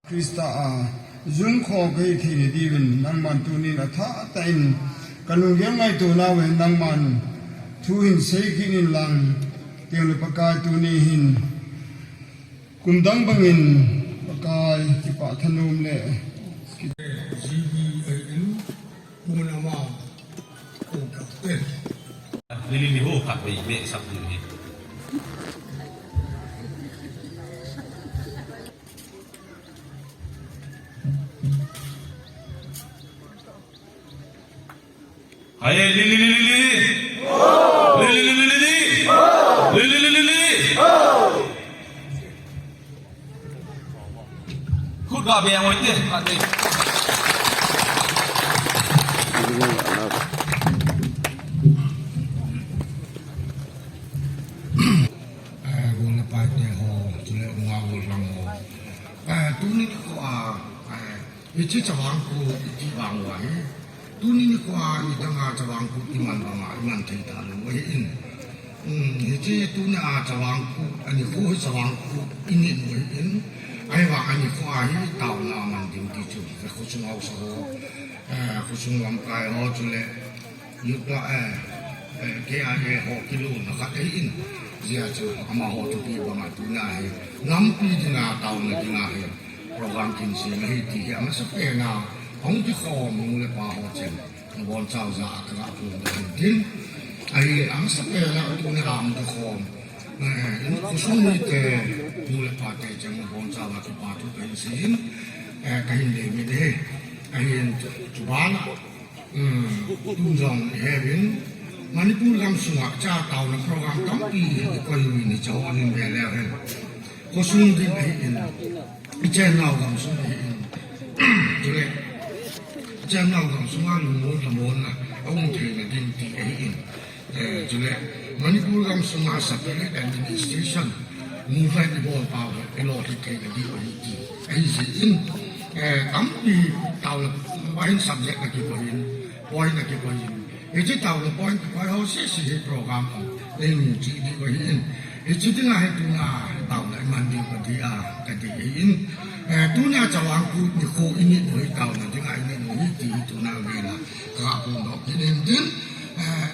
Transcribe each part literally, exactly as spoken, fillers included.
Christa a jungkho kahi thei na diuvin nangman tunin athah tah in kalunggel ngaito nauve, nangman thu hin seikit in lang, teng le Pakai tuni hin kum dang bangin Pakai kipah thanom le G B A in Punama Kongkapte. Lili ni ho khat vei ve sap ni. Hai, lili, lili, lili. Lili, lili, lili. Lili, lili, lili. Khut ga beng hoi te, ga te. Eh, gol le pai te ho, chule u-a gol lang ho. Eh, tuni nikho a, eh, hiche Chavang Kut iti vang uva hi. Tuni nikho a nidang a Chavang Kut iman banga iman thei talou ahin. Um, hiche tuni a Chavang Kut, anikho hi Chavang Kut init u ahin. Ahivang anikho a hi taona man ding ti chu, khosung haosa ho, eh, khosung lamkai ho chule, Youth Club, eh, eh, K I A ho kilona khat ahin. Hijeh chun amaho thupi banga tuna hi nampi dinga, taona dinga hi program kinsem ahi ti hi amasapen a hung kikhom nu le pa ho cheng nabonchauva jal a kaga phongdoh in tin. Ahile amasapen a tuni a hung kikhom, eh, in khosung mite, nu le pate cheng nabonchauva kipa thu kahin seiyin, eh, kahin lem in ahi. Ahin chu, chuban a Um, tun jong iheuvin, Manipur gamsunga cha taona program tampi ikoi uvin, icha ho hin ve leu hen. Khosung ding ahin, ichennau gamsung ahin. Chule, ichennau gamsunga lungmon lhamonna aum theina ding ti ahin. Eh, chule, Manipur gamsunga separate administration movement ibol pau hi, ilolhin theina diu ahi ti. Ahi jeh in, eh, tampi taona, vahin subject a kikoi in, point a kikoi in. Hiche taona point kikoi ho sese hi program a, nei mu chi diu ahi in. Hiche dinga hi tuna taona iman diu kadei a, kadei ahi in. Eh, tuna Chavang Kut nikho init u hi taona dinga init u hi ti hi tuna vena kaga phongdoh kit in tin. Eh,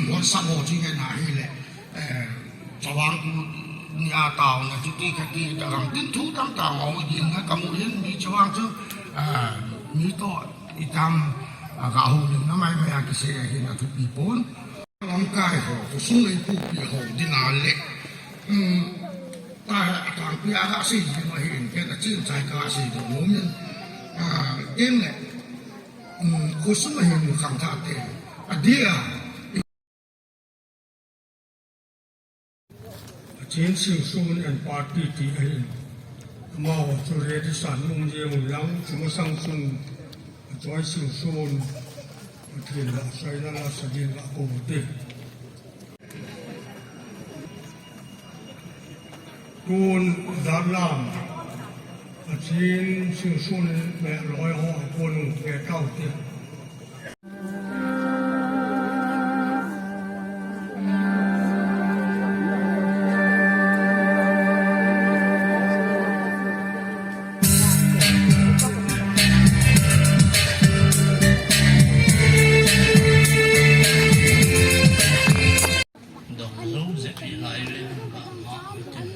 WhatsApp ho chu ngen ahile. Eh, Chavang Kut nia taona chuti kati ta gam tin thu tamtah ngong ding a kamu in mi Chavang chu, eh, mi toh itam, ah, ga houlim na maimai a kisei ahin athupi pon. Lamkai ho, khosung ipupi ho dinga le, um, ta atangpi a gasei ding ahi in, ken achin chai kasei doh nom in, ah, ken le, um, khosung ahin khangthah te, adia, Pathen Singson and Party ti ahin. Amaho chu ready san um jeng un lang, chu masang chun Achoi Singson, Pathen la soina la sa ding la ko te. Tun Darlam, Pathen Singson me loi ho apon u ke tau te. Dong zo ze pi lai le ba ma uten.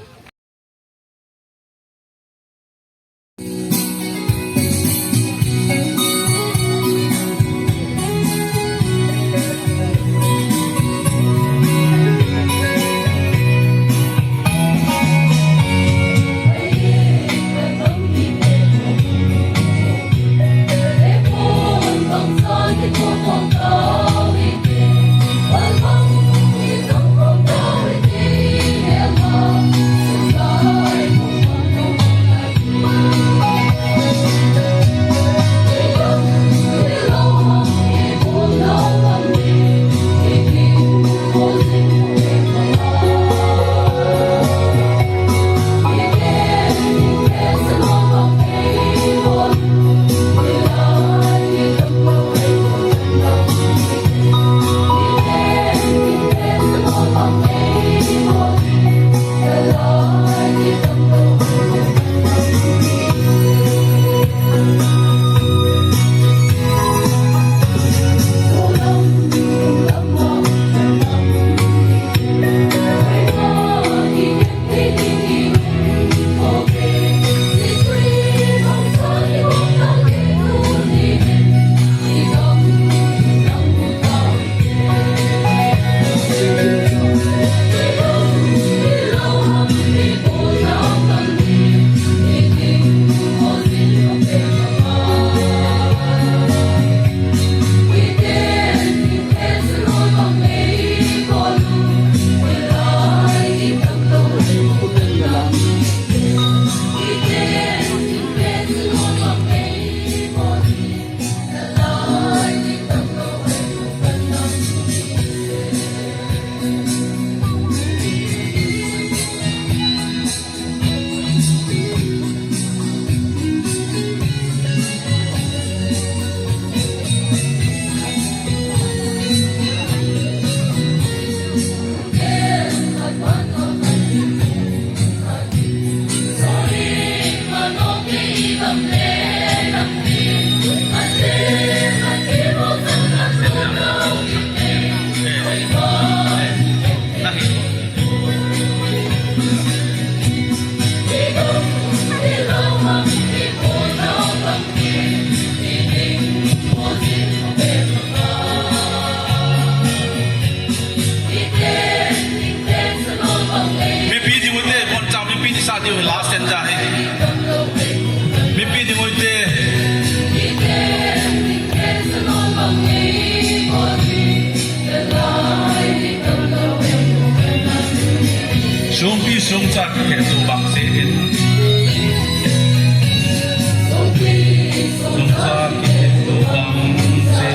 Chungchang kikhen to bang se in. Chungchang kikhen to bang se.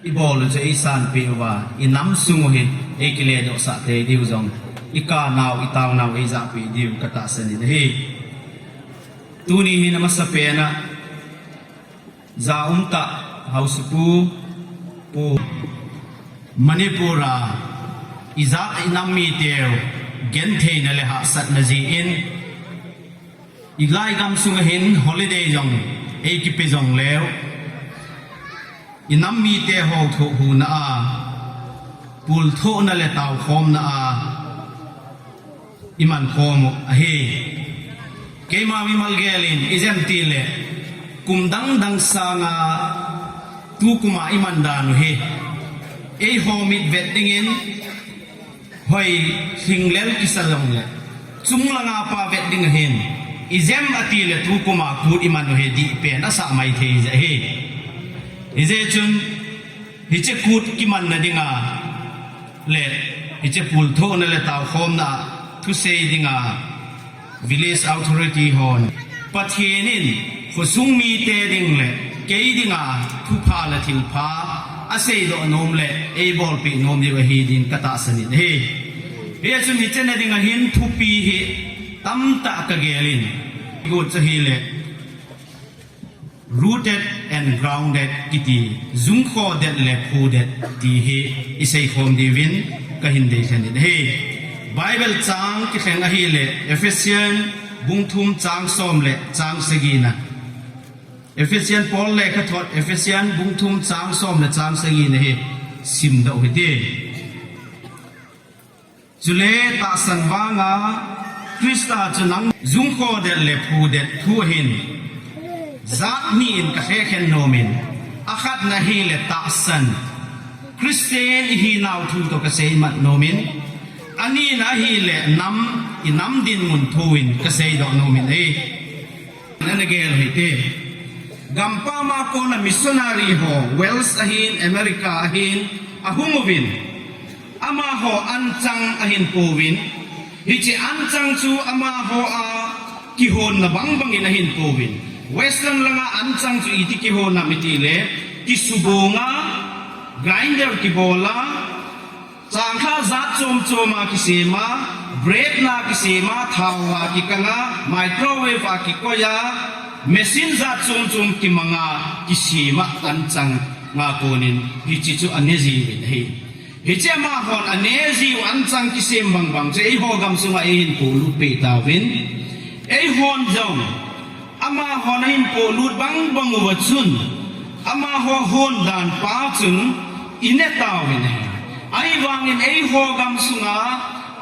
Ibol u chu eisanpeh uva, inam sung u hi eikile dohsah tei diu jong, ikanau, itaonau eijahpeh diu katahsan in ahi. Tuni hin amasapen a, ja umtah, Haosapu, Pu, Manipur a, ijat inam miteu, gentheina le hahsatna jeh in, ilai gam sunga hin holiday jong eikipe jongleu, inam mite ho thohhuna a, pulthohna le taokhomna a, iman khom u ahi. Keima mimal gel in ijemti le, kum dang dang sanga tukum a iman dan u hi, eiho mit vet dingin, hoi, hlinglel kisa jongle, chunglanga pa vet ding ahin, ijem ati le tukum a kut iman u hi dihpen asah maithei jeh ahi. Hijeh chun, hiche kut kimanna dinga le, hiche pulthohna le taokhomna thusei dinga, village authority hon, Pathen in khosung mite ding le kei dinga thupha le thilpha aseidoh nom le eibolpeh nom diu ahi din katahsan in ahi. Hichun hiche na dinga hin thupi hi tamtah kagel in, got chu ahile, rooted and grounded kiti, jungkho det le phu det ti hi iseikhom diuvin kahin deilhen in ahi. Bible chang kilheng ahile, Ephesian bung thum chang som le chang sagina. Ephesian Paul lekhathot, Ephesian bung thum chang som le chang sagina hi simdoh hite. Chule tahsan vanga Christa chu nang jungkho det le phu det thu ahin, jat ni in kalhekhen nomin, akhatna hile tahsan, Christian ihinau thu toh kaseimat nomin, anina ahile nam, inam dinmun thu in kaseidoh nomin ahi. Nana gel hite. Gampam a kona missionary ho, Wales ahin, America ahin, ahung uvin, amaho anchang ahin pouvin, hiche anchang chu amaho a kihonna bangbangin ahin pouvin. Western langa anchang chu iti kihon ham itile, kisubonga, grinder kibola, changkha jat chom choma kisema, bread na kisema, thaova kikanga, microwave a kikoiya, machine jat chom chom kimanga kisema anchang nga konin hiche chu anejiuvin ahi. Hiche amahon anejiu anchang kisem bangbang chu eiho gamsunga eihin polut peh tauvin. Eihon jong amahon ahin polut bangbang uva chun, amaho hondan pa chun ine tauvin ahi. Ahivangin eiho gamsunga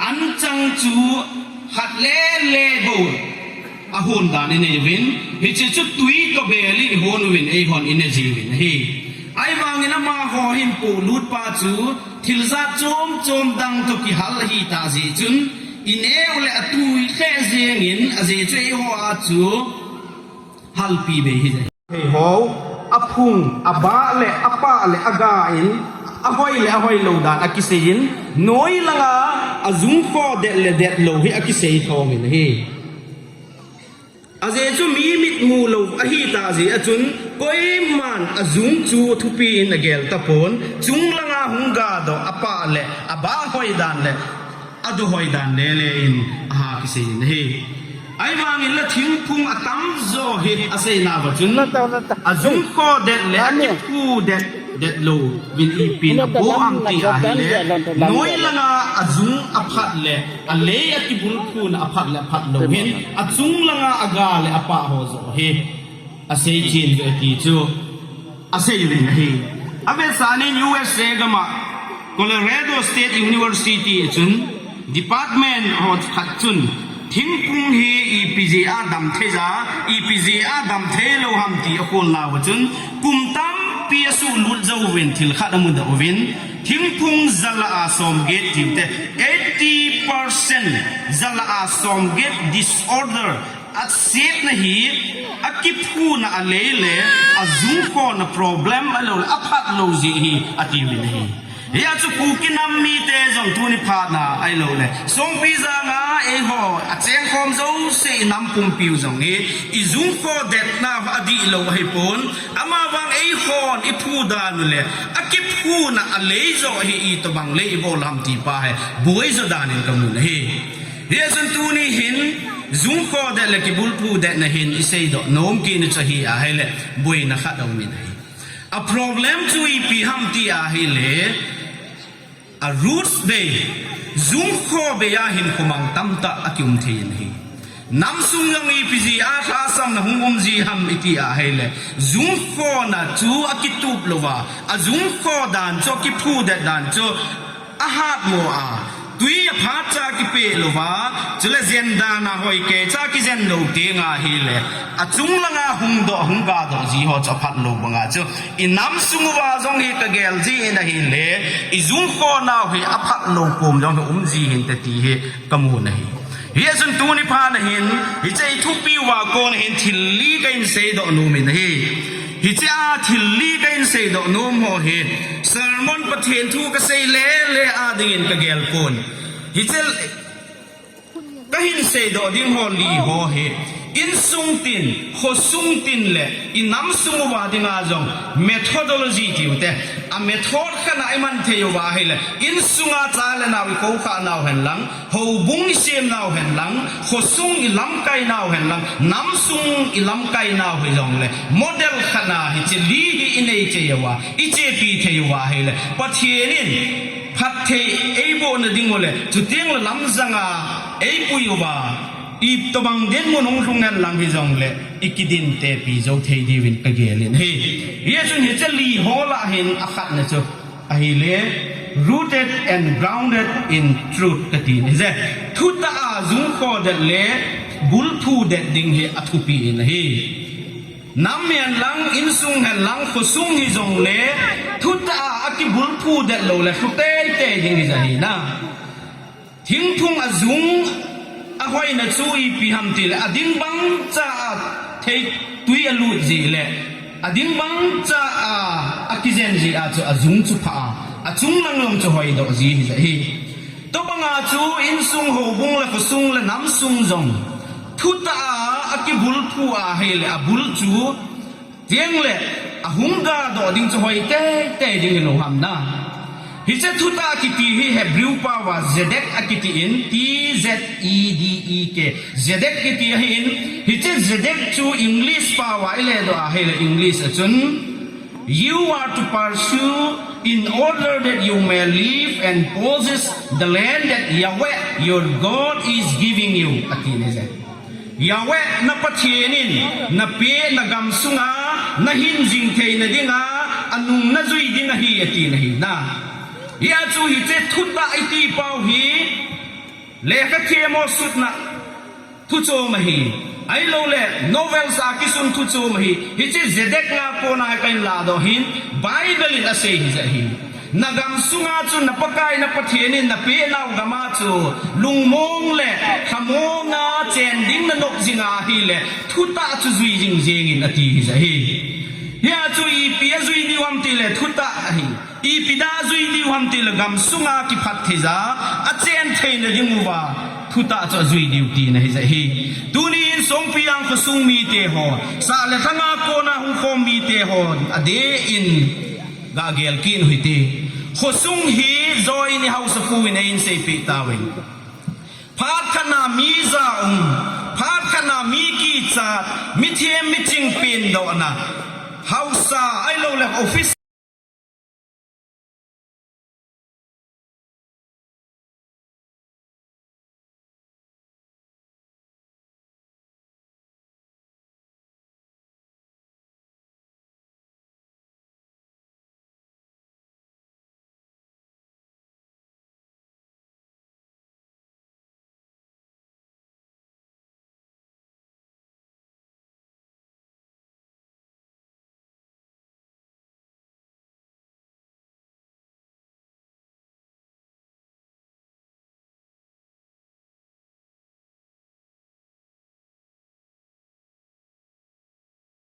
anchang chu khat lele bou ahondan inei uvin, hiche chu twi toh bel in ihon uvin eihon inejiuvin ahi. Ahivangin amaho ahin polut pa chu thil jat chom chom dang toh kihal ahitah jeh chun, ineu le atwi lheh jengin ajeh chu eiho a chu halpi bei hije. Eiho, aphung, abah le, apah le, aga in, ahoi le, ahoilou dan akiseiyin, noi langa ajungkho det le detlou hi akisei thomin ahi. Ajeh chu mi mitmu lou ahitah jeh a chun, Koiman ajung chu thupi in agel tapon, chunglanga hung gadoh apa le abahoi dan le adohoi dan lele in aha kisei in ahi. Ahivangin la thingphung atamjo hi aseina uva chun, ajung khodet le akiphudet, det louvin ipin apo ham ti ahile, noi langa ajung aphat le alei akibulphuna aphat le aphat lou hin, achunglanga aga le apa ho jo hi asei chen ve ti chu asei uvin ahi. Avetsahnan U S A gama Colorado State University chun department ho khat chun thingphung hi ipi jeh a damthei ja, ipi jeh a damthei lou ham ti akholna uva chun kum tampi asuhlut jouvin thil khat amudoh uvin, thingphung jalah a somget tiu te, eighty percent jalah a somget disorder asetna hi akiphuna alei le ajung khona problem ahilou le aphat lou jeh hi atiuvin ahi. Hia chu Kuki nam mite jong tuni phatna ahilou le Songpijang a eiho achengkhom jouse inam pumpiu jong hi ijung khodetna adihlou ahipon, amavang eihon iphu dan u le akiphuna alei jo hi itobang le ibol ham ti pa hi boi jo dan in kamun ahi. Hia chun tuni hin jung khodet le kibulphudetna hin iseidoh nom kit u chu ahi ahile boina khat aumin ahi. A problem chu ipi ham ti ahile, a roots bei, jung kho bei a hin khomang tamtah akium thei in ahi. Namsung jong ipi jeh a lhasamna hung um ji ham iti ahile, jung khona chu akitup louva, ajung kho dan chu akiphudet dan chu ahatmo a, twi aphat cha kipeh louva, chule jen dan a hoi kei cha kijen lou teng ahile, achunglanga hungdoh, hung gadoh ji ho chu aphat lou banga chu inamsung uva jong hi kagel ji in ahile, ijung khonau hi aphat lou kom jong hi um ji hinte ti hi kamun ahi. Hia chun tuni phatna hin, hiche ithupi uva kona hin thil li kahin seidoh nomin ahi. Hiche a thil li kahin seidoh nom ho hi, sermon Pathen thu kasei lele a dingin kagel pon. Hiche kahin seidoh ding ho li ho hi, insung tin, khosung tin le inamsung uva dinga jong methodology tiu te, a method khat a iman thei uva ahile, insunga cha le nao ikoukhah nau hen lang, houbung isemnau hen lang, khosung ilamkai nau hen lang, namsung ilamkai nau hijongle, model khat a hiche li hi inei cheh uva, ichepi thei uva ahile, Pathen in phatthei eibohna ding u le, chutengle lamjanga eipui uva, itobang dinmun hung lhung hen lang hijongle, ikidin tepi jou thei diuvin kagel in ahi. Hia chun hiche li ho lah hin akhatna chu ahile, rooted and grounded in truth katin ahije. Thutah a jung khodet le bulphudet ding hi athupi in ahi. Nam hen lang, insung hen lang, khosung hijongle, thutah a akibulphudet lou le lhu teitei ding hija ahina. Thingphung ajung ahoina chu ipi ham tile, ading bangcha a thei twi alut jeh le, ading bangcha a akijen jeh a chu ajung chu phah a, achunglang jong chu hoidoh ji hija ahi. Tobanga chu insung, houbung le khosung le namsung jong thutah a akibulphu ahile, abul chu tengle ahung gadoh ding chu hoi teitei ding hilou ham na. Hiche thutah kiti hi Hebrew paova zedek akitin, T Z E D E K, zedek kiti ahin, hiche zedek chu English paova iledoh ahile English a chun, You are to pursue in order that you may live and possess the land that Yahweh your God is giving you, atin ahije. Yahweh na Pathen in napeh na gamsunga nahin jing theina dinga anung najui ding ahi, atin ahina. Hia chu hiche thutah iti pau hi lekha themmo sutna thuchom ahi. Ahiloule novels a kisun thuchom ahi. Hiche zedek a kona kahin lahdoh hin Bible in asei hija ahi. Na gamsunga chu na Pakai na Pathen in napehnau gama chu lungmong le lhamonga chen ding nanop jinga ahile thutah chu jui jing jengin ati hija ahi. Hia chu ipi ajui diu ham tile thutah ahi. Ipi dia jui diu ham tile gamsunga kiphat theija achen theina dinguva Khutah chu ajui diu tina hijeh hi. Tunin Songpijang khosung mite ho, sah le lhanga kona hung khom mite ho, adeh in gagel kit u hite. Khosung hi joh in i haosapu in eiseipeh tauvin. Phat khatna mi ja um, phat khatna mi kichat, mi them mi ching pendohna, haosa ahilouleh office